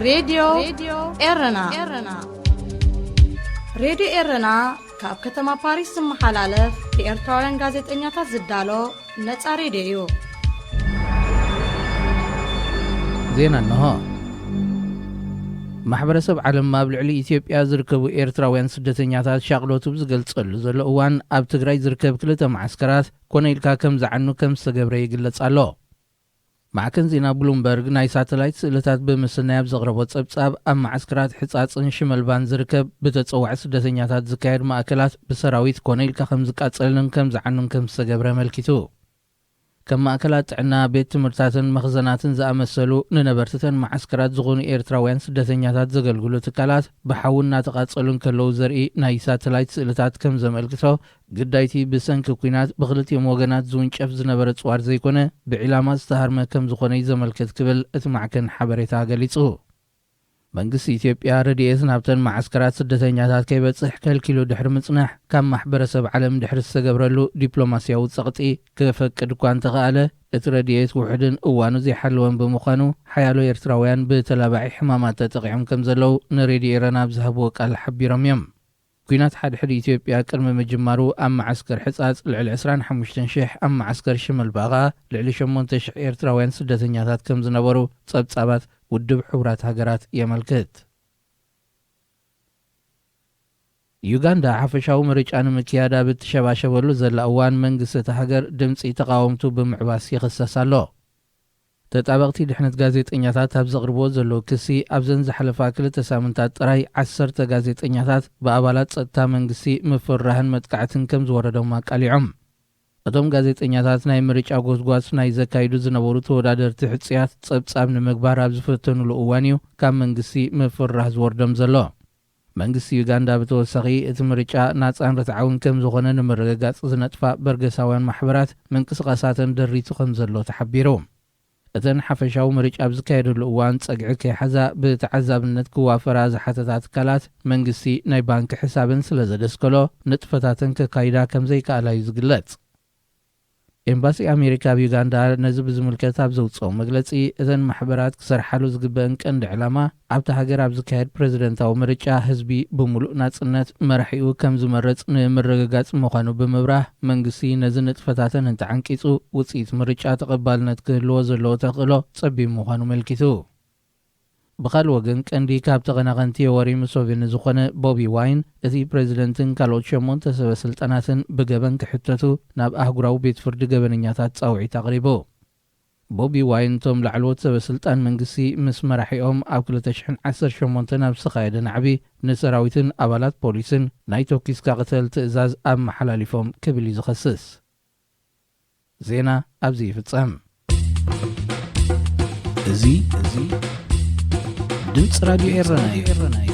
ሬድዮ ኤረና። ሬድዮ ኤረና ካብ ከተማ ፓሪስ ዝመሓላለፍ ብኤርትራውያን ጋዜጠኛታት ዝዳሎ ነጻ ሬድዮ እዩ። ዜና እንሆ። ማሕበረሰብ ዓለም ኣብ ልዕሊ ኢትዮጵያ ዝርከቡ ኤርትራውያን ስደተኛታት ሻቕሎቱ ብዝገልጸሉ ዘሎ እዋን ኣብ ትግራይ ዝርከብ ክልተ መዓስከራት ኮነ ኢልካ ከም ዝዓኑ ከም ዝተገብረ ይግለጽ ኣሎ። ማዕከን ዜና ብሉምበርግ ናይ ሳተላይት ስእልታት ብምስናይ ኣብ ዘቕረቦ ጸብጻብ ኣብ መዓስከራት ሕጻጽን ሽመልባን ዝርከብ ብተጸዋዒ ስደተኛታት ዝካየድ ማእከላት ብሰራዊት ኮነ ኢልካ ከም ዝቃጸልን ከም ዝዓኑን ከም ዝተገብረ ኣመልኪቱ። ከም ማእከላት ጥዕና፣ ቤት ትምህርታትን መኽዘናትን ዝኣመሰሉ ንነበርትተን መዓስከራት ዝኾኑ ኤርትራውያን ስደተኛታት ዘገልግሉ ትካላት ብሓዊ እናተቓጸሉ እንከለዉ ዘርኢ ናይ ሳተላይት ስእልታት ከም ዘመልክቶ፣ ግዳይቲ ብሰንኪ ኲናት ብኽልቲኦም ወገናት ዝውንጨፍ ዝነበረ ጽዋር ዘይኮነ ብዒላማ ዝተሃርመ ከም ዝኾነ እዩ ዘመልክት ክብል እቲ ማዕከን ሓበሬታ ገሊጹ። መንግስቲ ኢትዮጵያ ረድኤት ናብተን መዓስከራት ስደተኛታት ከይበጽሕ ከልኪሉ ድሕሪ ምጽናሕ፣ ካብ ማሕበረሰብ ዓለም ድሕሪ ዝተገብረሉ ዲፕሎማስያዊ ጸቕጢ ክፈቅድ እኳ እንተኸኣለ፣ እቲ ረድኤት ውሑድን እዋኑ ዘይሓለወን ብምዃኑ ሓያሎ ኤርትራውያን ብተላባዒ ሕማማት ተጠቒዖም ከም ዘለዉ ንሬድዮ ኤረና ኣብ ዝሃብዎ ቃል ሓቢሮም እዮም። ኲናት ሓድሕድ ኢትዮጵያ ቅድሚ ምጅማሩ ኣብ መዓስከር ሕጻጽ ልዕሊ ዕስራን ሓሙሽተን ሽሕ፣ ኣብ መዓስከር ሽመልባ ኸኣ ልዕሊ ሸሞንተ ሽሕ ኤርትራውያን ስደተኛታት ከም ዝነበሩ ጸብጻባት ውድብ ሕቡራት ሃገራት የመልክት። ዩጋንዳ ሓፈሻዊ ምርጫ ንምክያድ ኣብ እትሸባሸበሉ ዘላ እዋን መንግስቲ እታ ሃገር ድምፂ ተቓወምቱ ብምዕባስ ይኽሰስ ኣሎ። ተጣበቕቲ ድሕነት ጋዜጠኛታት ኣብ ዘቕርብዎ ዘለዉ ክሲ ኣብዘን ዝሓለፋ ክልተ ሳምንታት ጥራይ ዓሰርተ ጋዜጠኛታት ብኣባላት ጸጥታ መንግስቲ ምፍርራህን መጥቃዕትን ከም ዝወረዶም ኣቃሊዖም። እቶም ጋዜጠኛታት ናይ ምርጫ ጎስጓስ ናይ ዘካይዱ ዝነበሩ ተወዳደርቲ ሕጹያት ጸብጻብ ንምግባር ኣብ ዝፈተኑሉ እዋን እዩ ካብ መንግስቲ ምፍርራህ ዝወርዶም ዘሎ። መንግስቲ ዩጋንዳ ብተወሳኺ እቲ ምርጫ ናጻን ርትዓውን ከም ዝኾነ ንምርግጋጽ ዝነጥፋ በርገሳውያን ማሕበራት ምንቅስቓሳተን ደሪቱ ከም ዘሎ ተሓቢሩ። እተን ሓፈሻዊ ምርጫ ኣብ ዝካየደሉ እዋን ጸግዒ ከይሓዛ ብተዓዛብነት ክዋፈራ ዝሓተታ ትካላት መንግስቲ ናይ ባንኪ ሕሳበን ስለ ዘደስከሎ ንጥፈታተን ከካይዳ ከም ዘይከኣላ እዩ ዝግለጽ። ኤምባሲ ኣሜሪካ ኣብ ዩጋንዳ ነዚ ብዝምልከት ኣብ ዘውፅኦ መግለፂ፣ እተን ማሕበራት ክሰርሓሉ ዝግበአን ቀንዲ ዕላማ ኣብቲ ሃገር ኣብ ዝካየድ ፕሬዝደንታዊ ምርጫ ህዝቢ ብምሉእ ናፅነት መራሒኡ ከም ዝመርፅ ንምርግጋፅ ምዃኑ ብምብራህ፣ መንግስቲ ነዚ ንጥፈታተን እንተዓንቂፁ ውፅኢት ምርጫ ተቐባልነት ክህልዎ ዘለዎ ተኽእሎ ፀቢብ ምዃኑ ኣመልኪቱ። ብኻልእ ወገን፣ ቀንዲ ካብ ተቐናቐንቲ ዮወሪ ሙሶቬኒ ዝኾነ ቦቢ ዋይን፣ እቲ ፕሬዝደንትን ካልኦት ሸሞንተ ሰበ ስልጣናትን ብገበን ክሕተቱ ናብ ኣህጉራዊ ቤት ፍርዲ ገበነኛታት ጻውዒት ኣቕሪቡ። ቦቢ ዋይን፣ እቶም ላዕለዎት ሰበ ስልጣን መንግስቲ ምስ መራሒኦም ኣብ ክልተ ሽሕን ዓሰርተ ሸሞንተን ኣብ ዝተኻየደ ናዕቢ፣ ንሰራዊትን ኣባላት ፖሊስን ናይ ቶኪስካ ቅተል ትእዛዝ ኣመሓላሊፎም ክብል እዩ ዝኸስስ። ዜና ኣብዚ ይፍጸም። እዚ፣ እዚ ድምፂ ራድዮ ኤረና እዩ።